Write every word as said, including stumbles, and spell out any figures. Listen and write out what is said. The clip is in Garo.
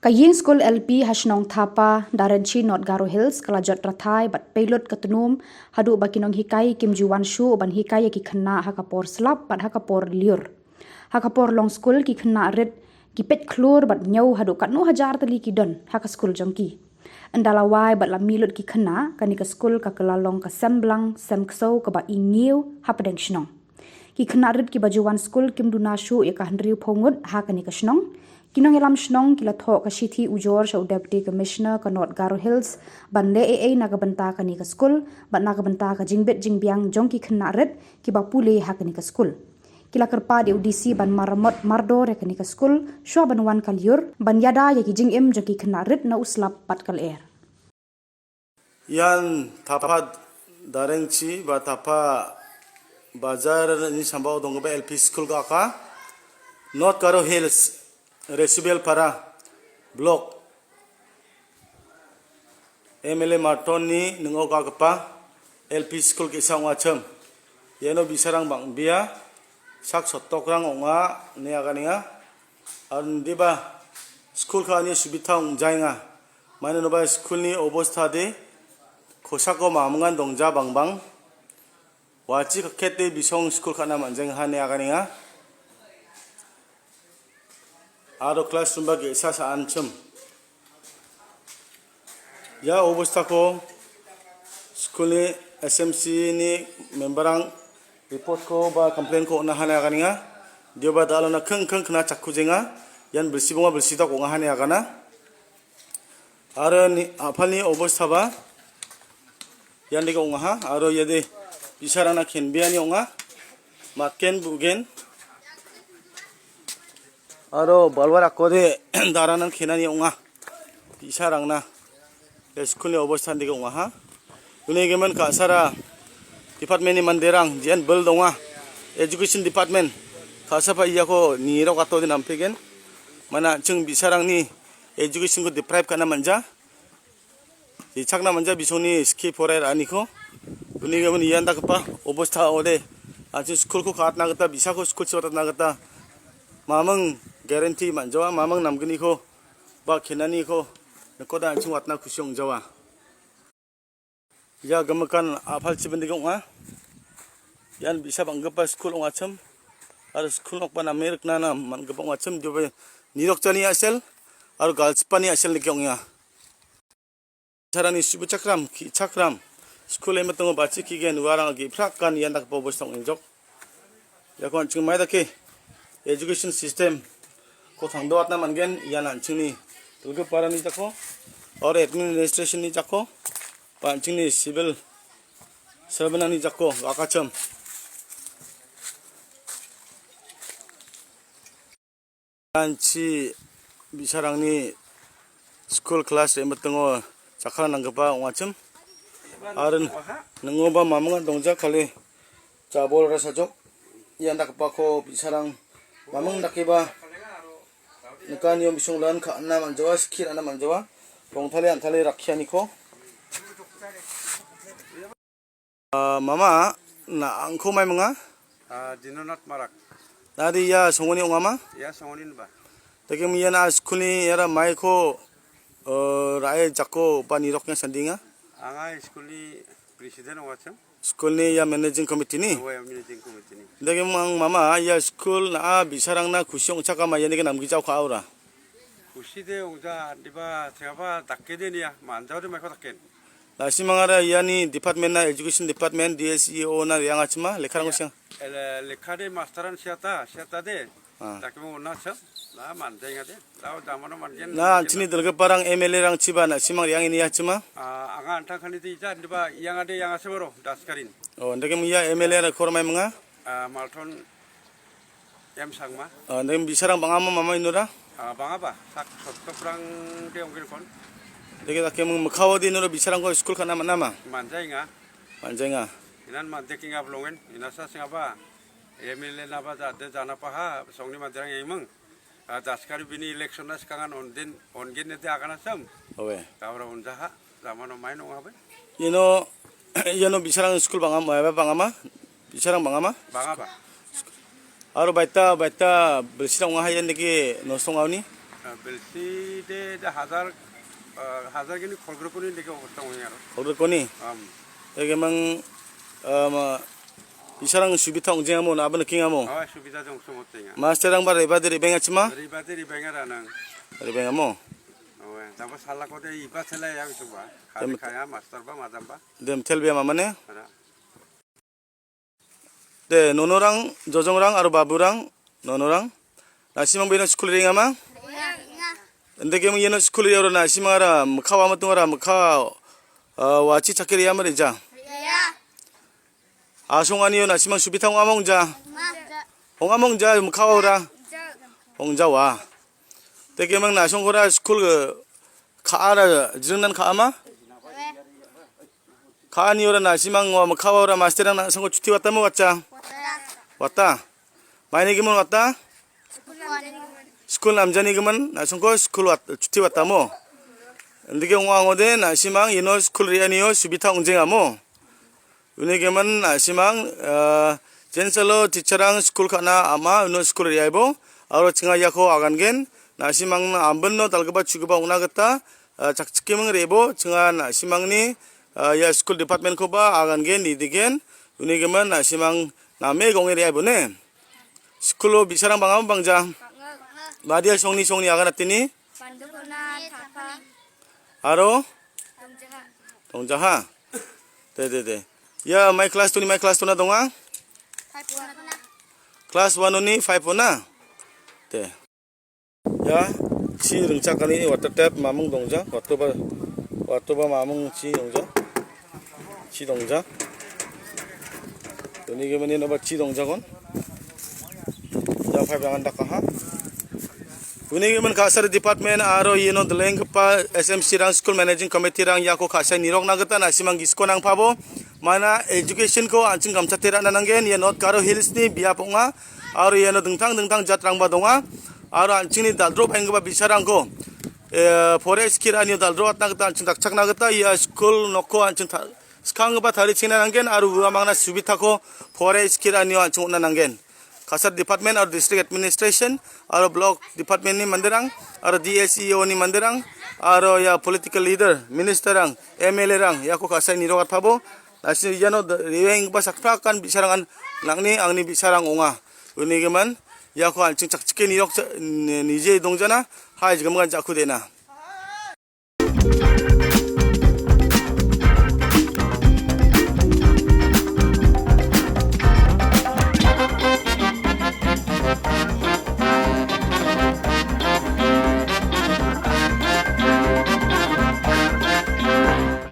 Ka ïing skul L P ha shnong Thapa, Darenchi, North Garo Hills, ka la jot rathai bad peilut ka tnum, haduh ba ki nonghikai kim ju wan shuh ban hikai ïa ki khynnah ha ka por slap bad ha ka por lyiur. Ha ka por long skul ki khynnah rit ki peit khlur bad ñiew haduh katno hajar tylli ki don ha ka skul jong ki. Ynda la wai bad la mih lut ki khynnah, kane ka skul ka kylla long ka sem blang sem ksew kaba ingniew hapdeng shnong. Ki khynnah rit kiba ju wan skul kim duna shuh ïa ka hynriewphew ngut ha kane ka shnong. Ki nongïalam shnong ki la thoh ka shithi ujor sha u Deputy Commissioner ka North Garo Hills ban leh ei ei na ka bynta kane ka skul bad na ka bynta ka jingbit jingbiang jong ki khynnah rit kiba pule ha kane ka skul. Ki la kyrpad ïa u D C ban maramot mardor ïa kane ka skul, shwa ban wan ka lyiur ban ïada ïa ki jingim jong ki khynnah rit na u slap bad ka lyer. Ian Thapa Darengchi ba Thapa Bazar ni sambao donggipa L P skul ka·a. North Garo Hills, Resubel Para Block, M L A Marton ni ning·o ka·gipa L P skul ge·sa ong·achim. Iano bi·sarang bang·bea, sak sotdokrang ong·a ine aganenga. Aro indiba skul ka·ani subita ong·jaenga. Maino inoba skulni obostade kosako mamongan dongja bangbang. Wachi kakete bisong skul ka·na man·jaenga ine aganenga. Aro classroomba ge·sa sa·anchim. Ia obostako skulni S M C ni memberrang reportko ba complainko on·a ine aganenga. Dioba da·alona kring kring kna·chakkujenga. Ian bilsibonga bilsidok ong·a ine agana. Aro ni, a·palni obostaba iandake ong·aha. Aro iade bi·sarangna kenbeani ong·a. Matgen bugen. Aro balwa rakode daranan kenani ong·a. Bi·sarangna ia skulni obostandake ong·aha. Uni gimin ka·sara departmentni manderang jean bil donga. Education department ka·sapa iako nirok atode nampegen. Mana an·ching bi·sarangni educationko deprive ka·na man·ja. Jechakna man·ja bisongni skie porae ra·aniko. Uni gimin ian dakgipa obosta ong·ode. An·ching skulko ka·atna gita, bi·sako skulchi watatna gita maming guarantee man·jawa, maming namgniko ba kenaniko nikode an·ching watna kusi ong·jawa. Ia gimikan a·palchibendike ong·a. Ian bi·sa bang·gipa skul ong·achim. Aro skul nokba name riknana man·gipa ong·achim. Dioba nirokjani a·sel aro galchipani a·sel dake ong·enga. Charani subuchakram, ki·chakram, skul emitingo bachi kigen uarang ge·prakan ian dakgipa obosta ong·enjok. Iako an·ching mai dake education systemko tangdoatna man·gen, ian an·chingni dilgiparani jako, aro administrationni jako, ba an·chingni civil servantni jako, a·kachim. An·chi bi·sarangni skul klas re·mitingo jakkalna nanggipa ong·achim. Aro ning·oba mamingan dongja kali jabol rasajok. Ian dakgipako bi·sarang maming dakeba nikanio bisonglan ka·na man·jawa, skie ra·na man·jawa. Rongtale an·tale rakkianiko. Ah, mama, na angko mai manga? Ah, Dinonat Marak. Nadi ia songoni ongama? Ia songoni ba. Dake mi iana skulni iara maiko, eh, ra·e jako ba nirokna sandinga? Anga skulni president ongachim. Skulni ia managing committee ni? Oe, managing committee ni. Dake mang mama ia skul na·a bi·sarangna kusi ong·chakama ianike namgijao ka·aura? Kusi de ongja diba chengaba dakke de nia, manjao de maiko dakken. Na·simangara iani department na education department D S E O na re·angachima lekkarangko siang. Ele-, lekkade masteran siata, siatade. Ah. Dakemo ona chap, na manjaingade. Lao jamano mangen. Na an·chini dilgiparang M L A rangchiba na·simang re·angini achima? Ah, anga antang kani de ija, diba iangade iangase baro, daskarin. Oh, andake ia M L A ra kor mai manga? Ah, Malton M Sangma. Ah, andake bi·sarang bang·ama mama inora? Ah, bang·aba, sak sottokrang de onggen kon. Dake dake ming mikkao de inora bi·sarangko skul ka·na man·ama? Manjainga. Manjainga. Inan mandekinga blongen, inasa singaba. M L A naba jade jana paha, songni manderang emang. Ah, daskari bini election na sekangan onden, ongen nete agana sam. Owe. Kabra onjaha, zamano main ong habe. Iano, iano bi·sarang skul bang·am, eh, bang·ama? Bi·sarang bang·ama? Bang·aba. Aro baita, baita, bilsirang ong·aha ian dake nosto ong·aoni? Bilsi de, de hajar, eh, hajar gini kolgrikoni deke obostha ong·enga aro. Kolgrikoni? Am. Deke mang, em, bisarang subitha ong·jengamo, na·aba nikengamo? Oh, subitha jong·song ong·enga. Masterrangba re·bade re·bengachima? Re·bade re·benga ranang. Re·bengamo? Oh, eh, daba salakode iba sela ya bisuba. Kade Dem- kaya masterba madamba. Dem telbia mamane? Ara. De, nonorang, jojongrang aro baburang, nonorang. Na·simang beno skul re·engama? Re·enga. Indekeming iano skul re·aro na·simangara mikka wamatongara mikka, ah, wachi chake re·ama re·ja? Re·enga. Asonganio na·simang subitha ong·ama ong·ja? Ong·a. Ong·ama ong·ja mikka waora? Ong·ja. Ong·jawa. Indekeming na·songkora skul, eh, ka·ara jringnan ka·ama? Ka·aniora na·simang ua mikka waora masterrang na·songko chuti watamo watja? Wata. Wata. Mainigimin wata? Skul namjanigimin na·songko skul wat-, chuti watamo? Indike ong·a ong·ode na·simang ino skul re·anio subitha ong·jengamo? Unigimin na·simang, eh, jensalo teacherrang skul ka·na ama uno skul re·aibo, aro chinga iako agangen, na·simang ambino dal·gipa chugipa ong·na gita, eh, chakchikeming re·bo, chinga na·simangni, eh, ia skul departmentkoba agangen, nidigen, unigimin na·simang name gong·e re·aibone. Skulo bi·sarang bang·amo bangja? Bang·a. Badia songni songni aganatini? Bandukona, Tapa. Aro? Dongjaha. Dongjaha. De, de, de. Ia mai class two-ni mai class two-na donga? Five-ona. Class one-oni five-ona? De. Ia chi ringchakani water tap mamung dongja. Watoba, watoba mamung chi dongja. Chi dongja. Uni gimin iano ba chi dongjagon. Ia pipe-rangan dakaha. Uni gimin ka·sari department aro iano dilenggipa S M C-rang, school managing committee-rang iako ka·sae nirokna gita na·simang gisiko nangpabo. Mana education-ko an·ching gamchate ra·na nanggen. Ia North Garo Hills-ni biap ong·a. Aro iano dingtang dingtang jatrangba donga. Aro an·chingni dal·drobaenggipa bi·sarangko, eh, forest kiranio dal·droatna gita an·ching dakchakna gita ia skul nokko an·ching ta-, skanggipa tarichina nanggen aro uamangna subitako forest kiranio an·ching on·na nanggen. Kasar department aro district administration aro block department-ni manderang aro D S E O-ni manderang aro ia political leader, minister-rang, M L A-rang iako ka·sae nirokatpabo. Nasi iano d-, re·baenggipa sakprakan bi·sarangan nang·ni angni bi·sarang ong·a. Uni gimin iako an·ching chakchike nirok cha-, ni-, nije dongjana, hai jigimgan ja·kude·na.